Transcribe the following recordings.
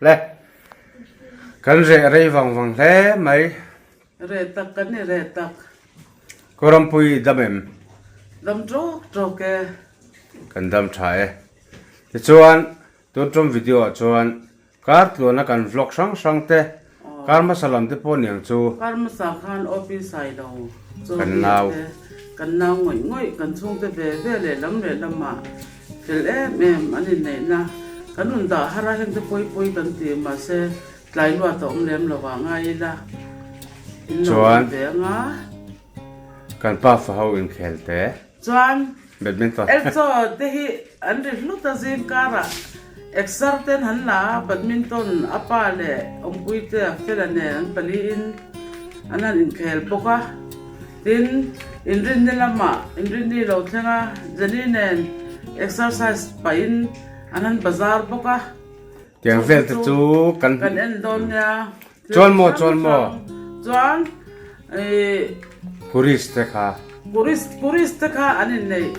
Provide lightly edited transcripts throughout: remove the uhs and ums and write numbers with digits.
Le kan reh rei vang vang hle mai. Reh tak kan ni reh tak. Kawrampui dam em? Dam tawk tawk e. Kan dam tha e. Tichuan tun tum video ah chuan Kar tluana kan vlog hrang hrang te, kar hmasa lam te pawh niang chu. Kar hmasa khan OP Sailo chu kan nau te kan nau ngawih ngawih kan chhungte ve ve leh lam leh lamah fel em em an inneihna kan rawn dah har a heng te pawi pawi kan ti mahse tlai luat a awm lem lo ah ngai ila in lo awm ve anga. Kan pa fa ho inkhel te. Chuan Badminton. Elchaw te hi an ri hlut a zing karah exer ten han la a, badminton a pa leh awmpui te a fela nen an pali in an han inkhel bawk a. Tin, inrinni lamah inrinni lo thleng a, Jenny nen exercise pahin an han bazar bawk a. Tiang vel te chu kan kan en dawn nia. Chuan maw chuan maw. Chuan ih. Kuris te kha. Kuris kuris te kha an inneih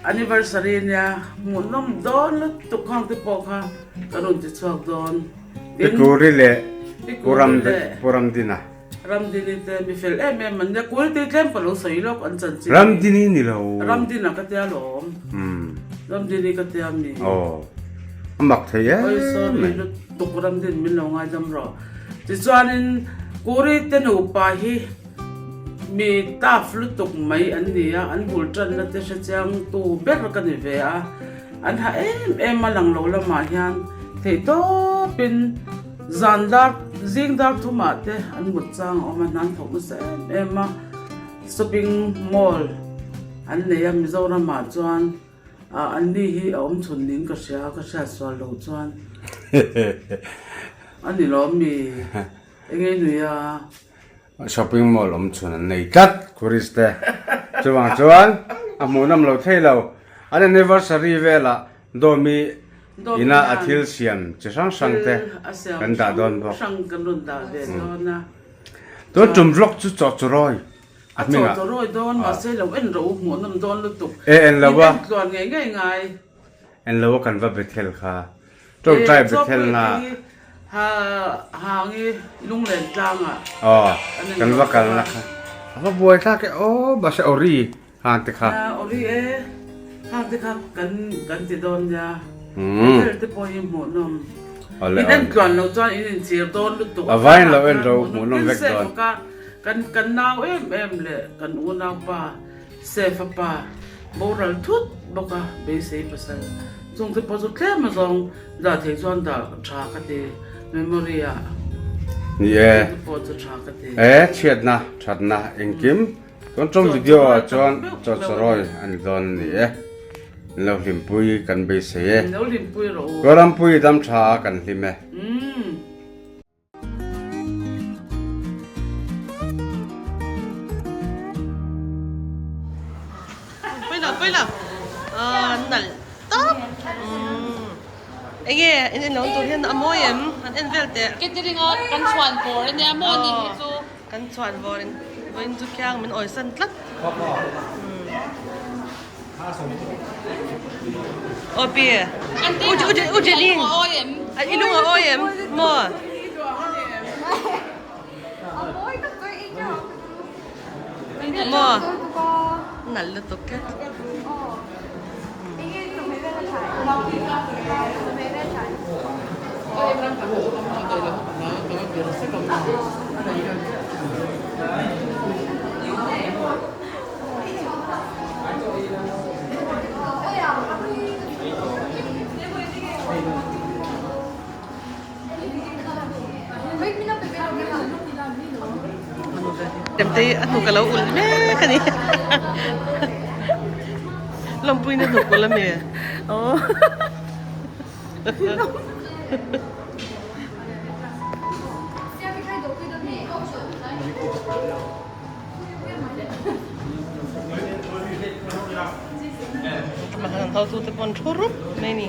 anniversary nia hmuhnawm dawn lutuk khang te pawh kha ka rawn ti chhuak dawn. Tin Pikuri leh Pu Ram Pu Ramdina. Ramdini te mi fel em em an nia Kuri te tlem ka lo sawi lawk an chanchin. Ramdini ni lo. Ramdina ka tia lawm. Ramdini ka tia mi. Aw a mak thei em mai. Oi sorry lutuk Ramdin min lo ngaidam rawh. Tichuanin Kuri te nupa hi mi tough lutuk mai an ni a, an bul tanna te hre chiang tu ber ka ni ve a. An ha em em a lang lo lamah hian theihtawpin zan dar zing dar thumah te an mut chang a awm a, hna an thawk nasa em em a. Shopping mall an nei a Mizoramah chuan ah an ni hi a awm chhun niin ka hria ka hriat sual loh chuan a ni lawm mi enge nui a. Shopping mall awm chhun an nei tlat tourist te chuvang chuan a hmuhnawm lo thei lo an anniversary velah Dawmi ina a thil siam chi hrang hrang te kan dah dawn bawk. Tun tum vlog chu chaw chu rawi a hming ah. A chaw chu rawi dawn mahse lo en ro hmuhnawm dawn lutuk. E en lo a. In en tluan ngei ngei ngai. En lo a kan va Bethel kha. Tawngtai Bethel na. Ha hangi lunglen tlang ah. Aw kan va kal na kha. A va buai thlak e aw mahse ori. Hang te kha. Ori e, hang te kha kan kan ti dawn nia. Hotel te pawh hi hmuhnawm. In en tluan lo chuan in inchhir dawn lutuk. A vain lo en ro hmuhnawm vek dawn. Kan kan nau em em leh kan unaupa Sefa pa boral thut bawk a beisei pasal. Chung te pawh chu tlem azawng dah thei chuan dah tha ka ti memory ah. Ni e. Chung te pawh chu tha ka ti. E chhiatna thatna engkim. Tun tum video ah chuan chawchawrawi a ni dawn a ni e. Min lo hlimpui kan beisei e. Kawrampui dam tha a kan hlim e. Kan chhuan vawr in vawiin chu khiang min awisan tlat. Aw pi U Jenny I lung a awi em maw? Maw? Nalh lutuk tlat. Temtei a hnuk a lo ulh mek a ni. Lawmpuiin a hnuk ulh a mi? Aw. Hotute pawh an thu rup mai a ni.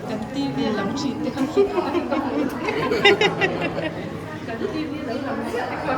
Kan TV a lang thin te kha Kan TV lo lang ziah te kha.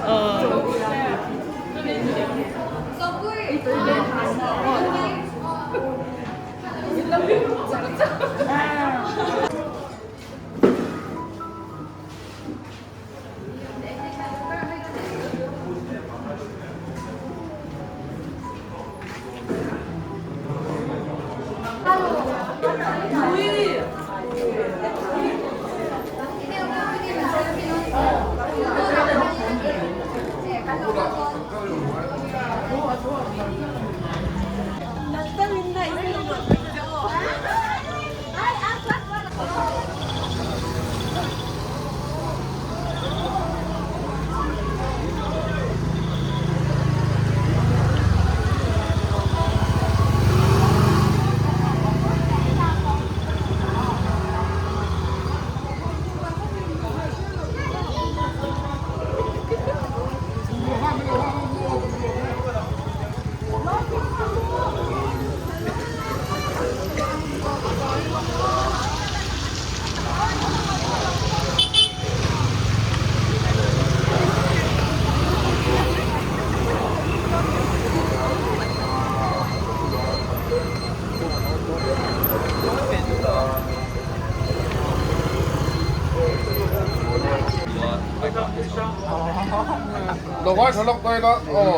Lo ngai tha lawk daih la aw.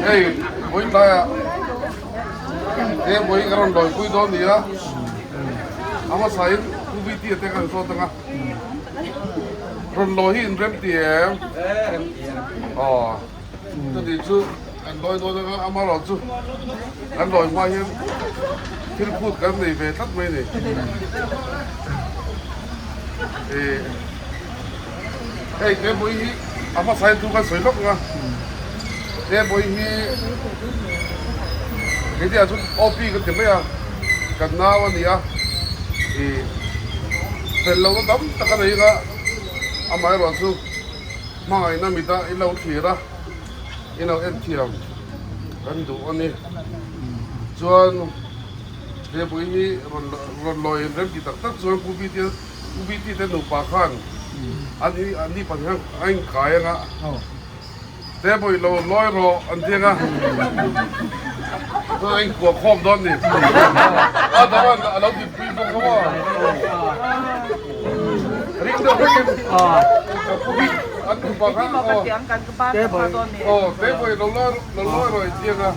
Hei vawi tlaiah he vawi ka rawn lawipui dawn ni a, a hmasain U VT a te kan zawt ang a, rawn lawi hi inrem ti em? Aw chuti chu kan lawi dawn ang a, amaherawhchu kan lawi hma hian thil phut kan nei ve tlat mai a ni. Hei Tebawii hi a hmasain thu kan sawi lawk ang a, Tebawii hi keini ah chuan OP kan ti mai a, kan nau a ni a, ih fel lohna tam tak a nei a, amaherawh chu hmangaihna mita i lo thlir a, i lo en thiam kan duh a ni. Chuan Tebawii hi rawn rawn lawi in remti tak tak chuan Pu Bta U BT te nupa khan an i an ni pahnih a inkai anga te pawh i lo lawi rawh an ti anga chuan a inkuah khawm dawn ni a dang a lo dinpui bawk a maw ring deuh vekin U B an nupa khan aw aw te pawh i lo lawi rawh an ti anga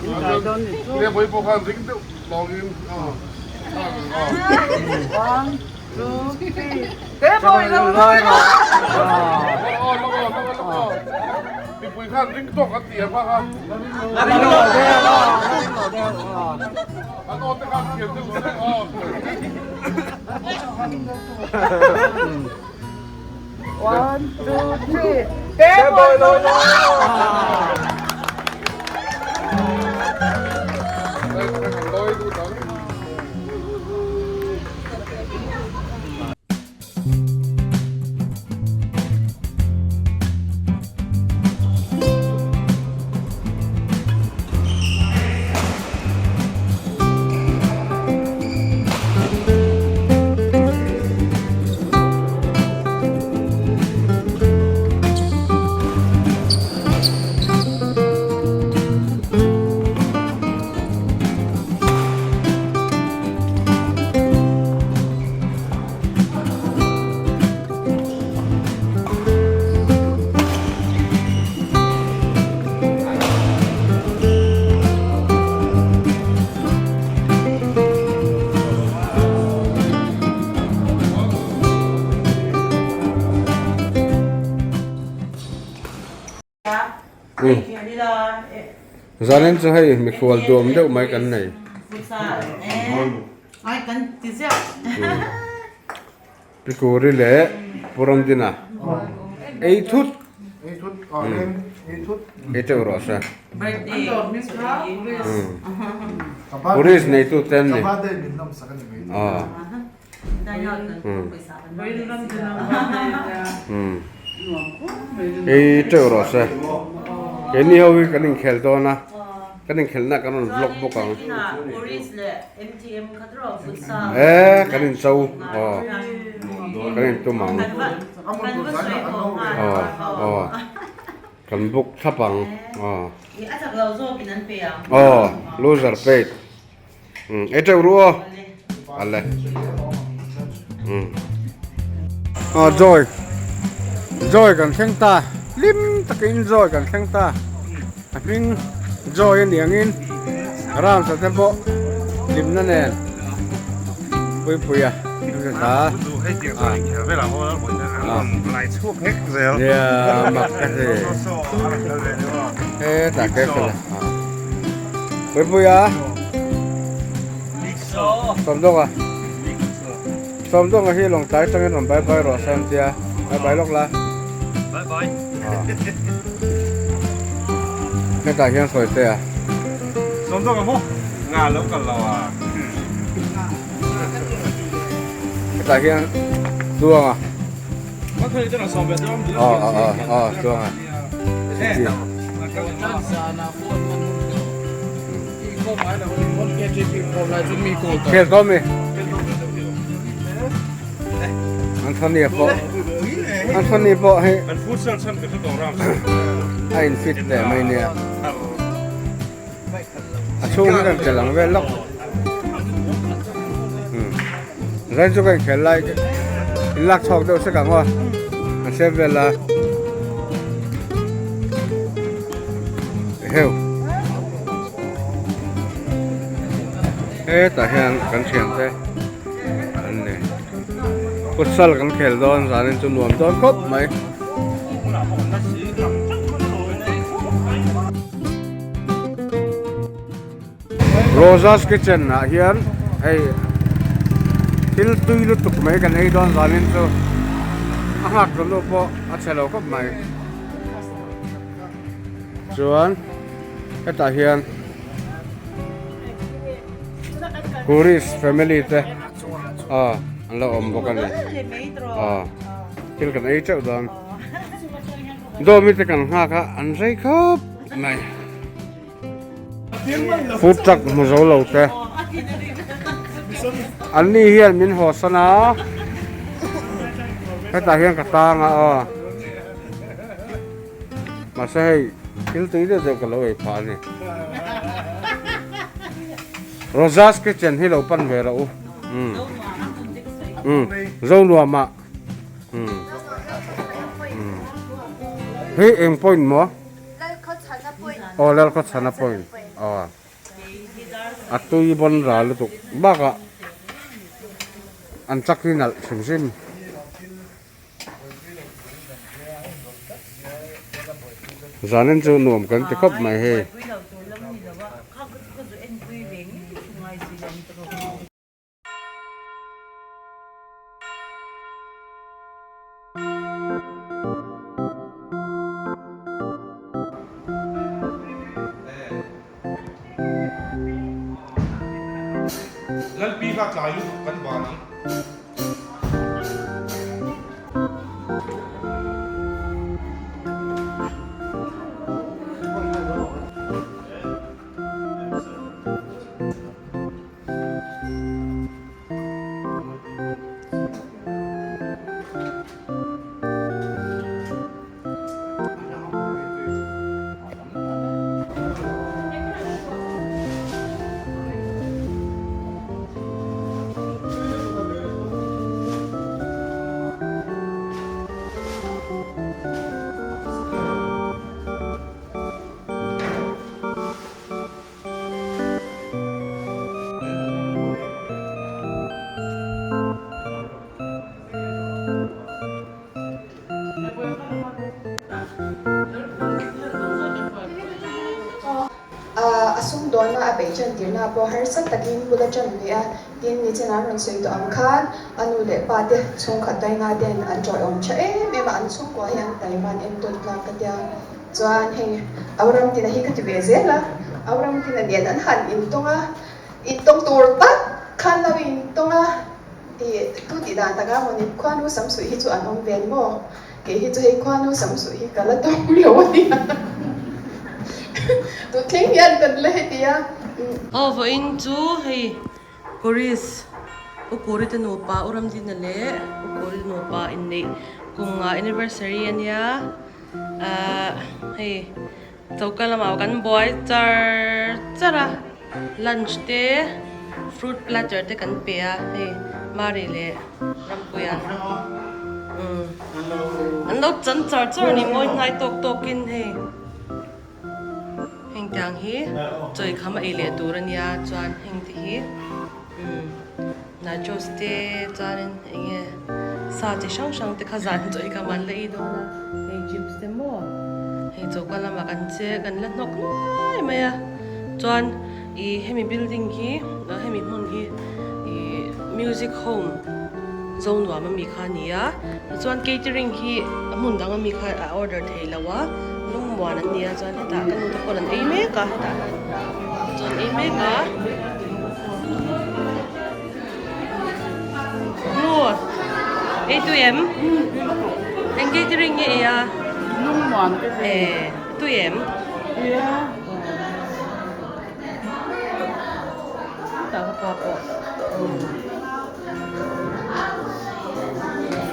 te pawh i pawh khan ring deuh lawngin aw Mipui khan ring tawk an ti em a kha. An aw te khan thiam deuh se aw. One, two, three. Te boy lo lo. Zanin chu hei mikhual duam deuh mai kan nei. Pikuri leh Puramdina ei thut ei teuh rawh se. Puris neitu te an ni. Ei teuh rawh se. Keini ho hi kan inkhel dawn a, kan inkhelhna kan rawn vlog bawk ang. E kan incho aw kan intum ang aw aw kan book thlap ang aw aw loser paid. Ei teuh ru aw. Ale. Aw Joy. Joy kan thleng ta. Hlim takin Joy kan thleng ta. A hming Joy a ni angin Ramsa te pawh hlimna nen Puipuia an hre ta. Nia mak ka ti. Hetah careful a. Puipuia. Sawmdawnga. Sawmdawnga hi lawngtlai atangin rawn bye bye rawh se an tia. Bye bye lawk la. Bye bye. Hetah hian sawi te a. Sawmdawnga maw? Nga lo kal lo a. Hetah hian Tluanga. Aw aw aw aw Tluanga. Khel tawh mi. Anthony pawh Anthony pawh hi a in fit teh mai nia. A chhung hi kan tel ang vel lawk. Zai chu kan khel lai in lak chhuak deuh sek ang aw. An save vel a. Eheu. Hetah hian kan thian te an ni. Futsal kan khel dawn zanin chu nuam dawn khawp mai. Rosa's kitchen ah hian hei thil tui lutuk mai kan ei dawn zanin chu a nghak tawh nu pawh a chhe lo khawp mai chuan hetah hian tourist family te ah an lo awm bawk a ni ah thil kan ei teuh dawn dawmi te kan nghak a an rei khawp mai. Food truck hmu zo lo te. An ni hian min haw san a. Hetah hian ka tang a aw. Mahse hei thil tui deuh deuh ka lo ei phah a ni. Rosa's Kitchen hi lo pan ve rawh u. Umm. Umm. Zonuamah. Umm. Umm. Hei eng point maw? Aw Lalkhawchhana point aw a tui bawn ral lutuk bakah an chak hi nalh hrim hrim. Zanin chu nuam kan ti khawp mai hei. Lalpi kha tlai lutuk kan ban ang. A sumdawnna a beih ṭan tirna pawh harsa takin bul a ṭan ve a, tin nichin an rawn sawi tawh ang khan a nu leh pa te chhungkhat daina ten an ṭawihawm ṭha em em a, an chhungkua hi an taiman entawn tlak ka tia. Chuan hei Auramtina hi ka ti ve zel a, Auramtina nen an han intawng a, intawng tur tak khan lo intawng a, ih tu tih dan taka maw ni, khuanu samsuih hi chu an awm ve ni maw, kei hi chu hei khuanu samsuih hi ka la tawng lo a nia, tun thleng hian kan la heti a. Aw vawiin chu hei Chorus, U Kuri te nupa U Ramdina leh U Kuri nupa inneih kum nga anniversary a nia. Ahh hei choka lamah kan buai char char a lunch te. Fruit platter te kan pe a hei Mari leh Rampuia umm an lo chan char char a ni mawi hnai tawk tawkin hei heng tiang hi chawi kham a ei leh tur a nia chuan heng te hi umm nachos te chuanin eng nge sa chi hrang hrang te kha zan chawi kham an la ei dawn a hei chips te maw hei choka lamah kan che kan la hnawk nuai mai a chuan. Ih hemi building hi hemi hmun hi ih music home zo nuam ami kha a ni a tichuan catering hi a hmun dang ami kha a order thei lo a lungmuan an ni a chuan hetah ka nu te pawn an ei mek a hetah hian chuan ei mek a nu ei tui em eng catering nge ei a lungmuan te tui em.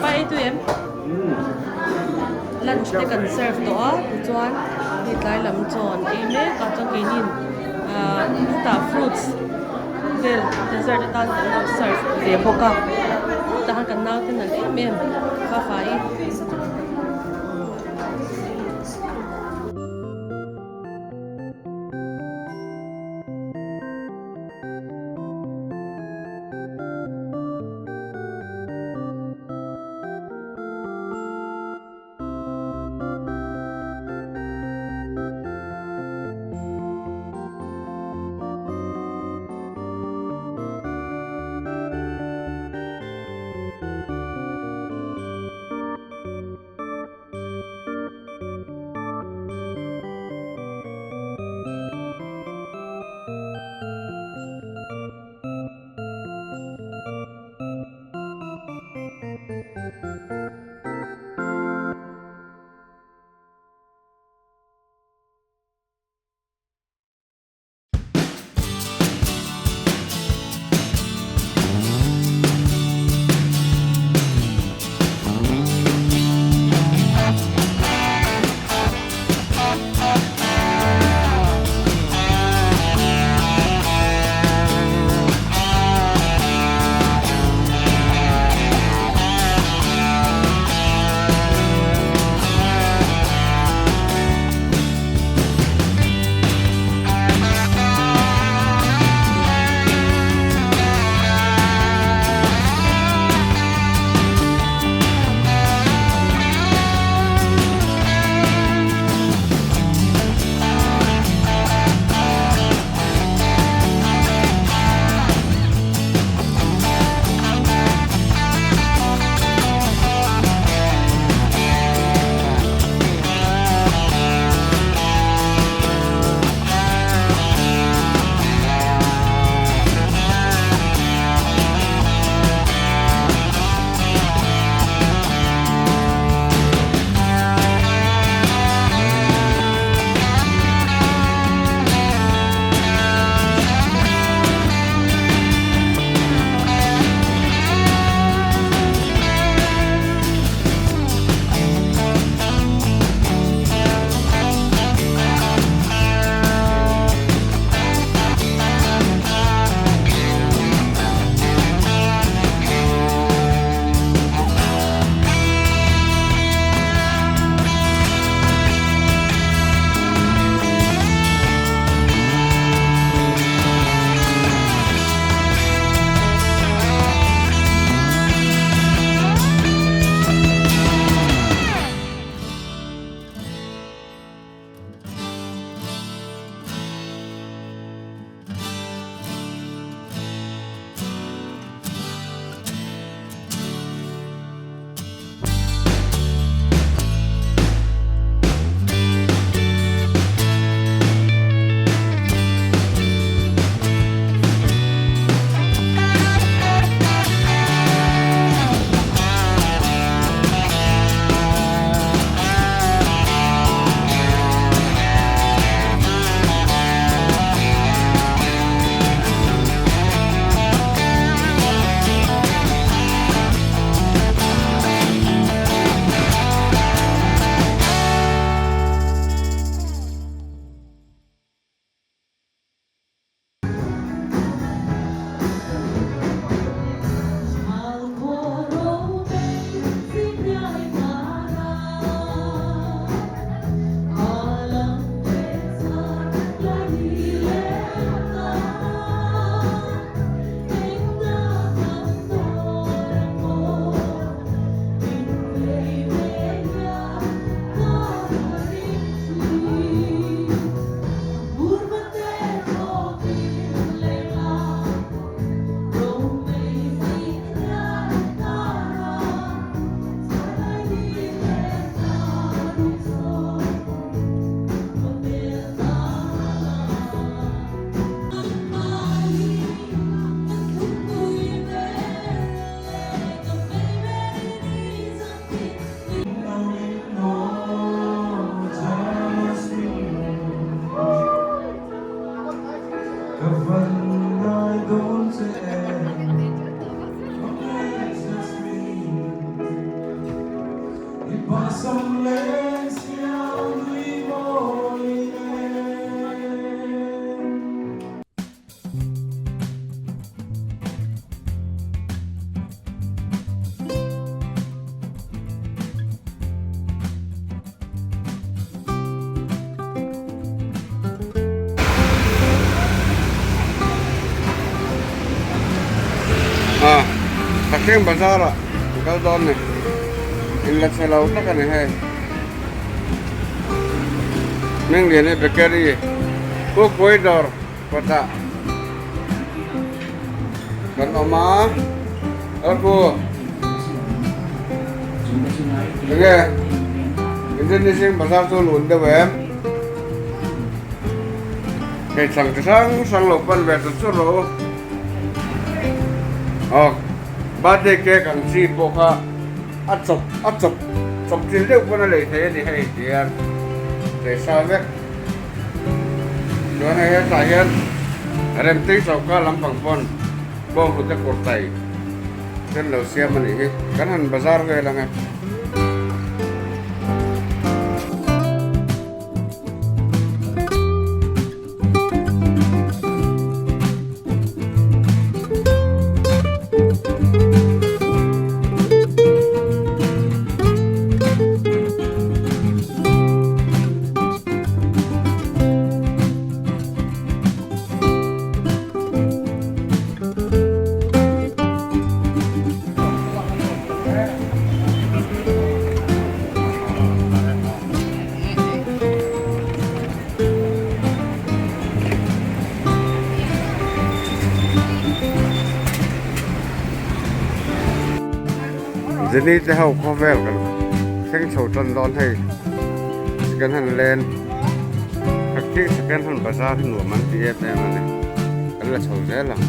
Pa ei tui em? Lunch te kan serve tawh a tichuan hei tlai lam chaw an ei mek a chuan keinin ah hetah fruits vel dessert atan kan lo serve ve bawk a tah hian kan naute nalh em em fafai. Ah, Thakeng bazar ah an kal dawn ni. In la chhe lo tak a ni hei. Hminglian hi bakery Kukpui dawr kawtah kan awm a Alku enge Indonesian bazar chu lun deuh em hei chhang chi hrang hrang lo pan ve chu chu rawh u aw birthday cake ang chi pawh kha a chawp a chawp chawp thil deuh pawn a lei thei a ni hei tihian lei sa vek. Chuan hei hetah hian Remtei Sawrkar lampang pawn bawnghnute kurtai ten lo siam a nih hi. Kan han bazar vel ang e. Jenny te ho khawvel kan thleng chho tan dawn hei second hand len thakthing second hand bazar hi nuam an ti em em a ni kan la chho zel ang.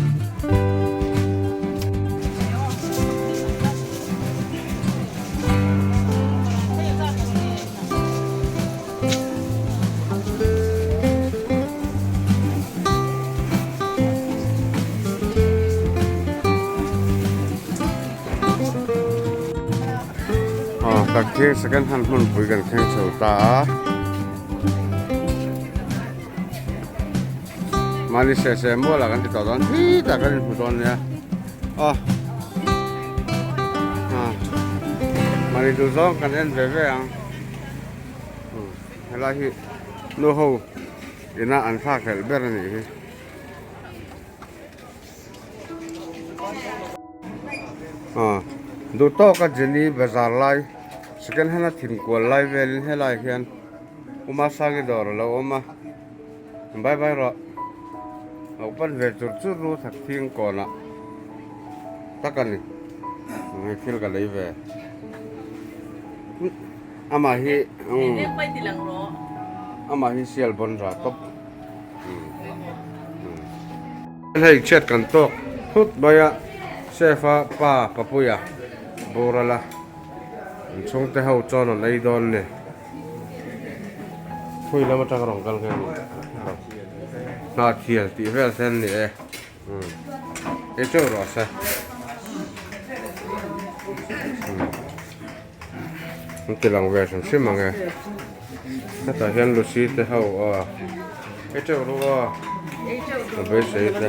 Tak thleng second hand hmunpui kan thleng chho ta a mahni seh seh mual ah kan ti tawh dawn khitah kan inhmu dawn nia aw mahni duh zawng kan en ve ve ang helai hi nu ho ina an thlakhlelh ber a nih hi. Duh tawka Jenny bazar lai second hand a thin kual lai velin helai hian Umasangi dawr a lo awm a bye bye rawh lo pan ve chur chur ru thak thing kawnah tak a ni hei thil ka lei ve amah hi amah hi sial bawn ra tawp. Hei chhiat kan tawk thut mai a chef a pa papuia boral a an chhungte ho chuan an ei dawn ni thui lam atang rawn kal nge ni hna thial tih vel te an ni e ei teuh rawh se an ti lang ve hrim hrim ang e hetah hian lucy te ho aw ei teuh ru aw a beisei te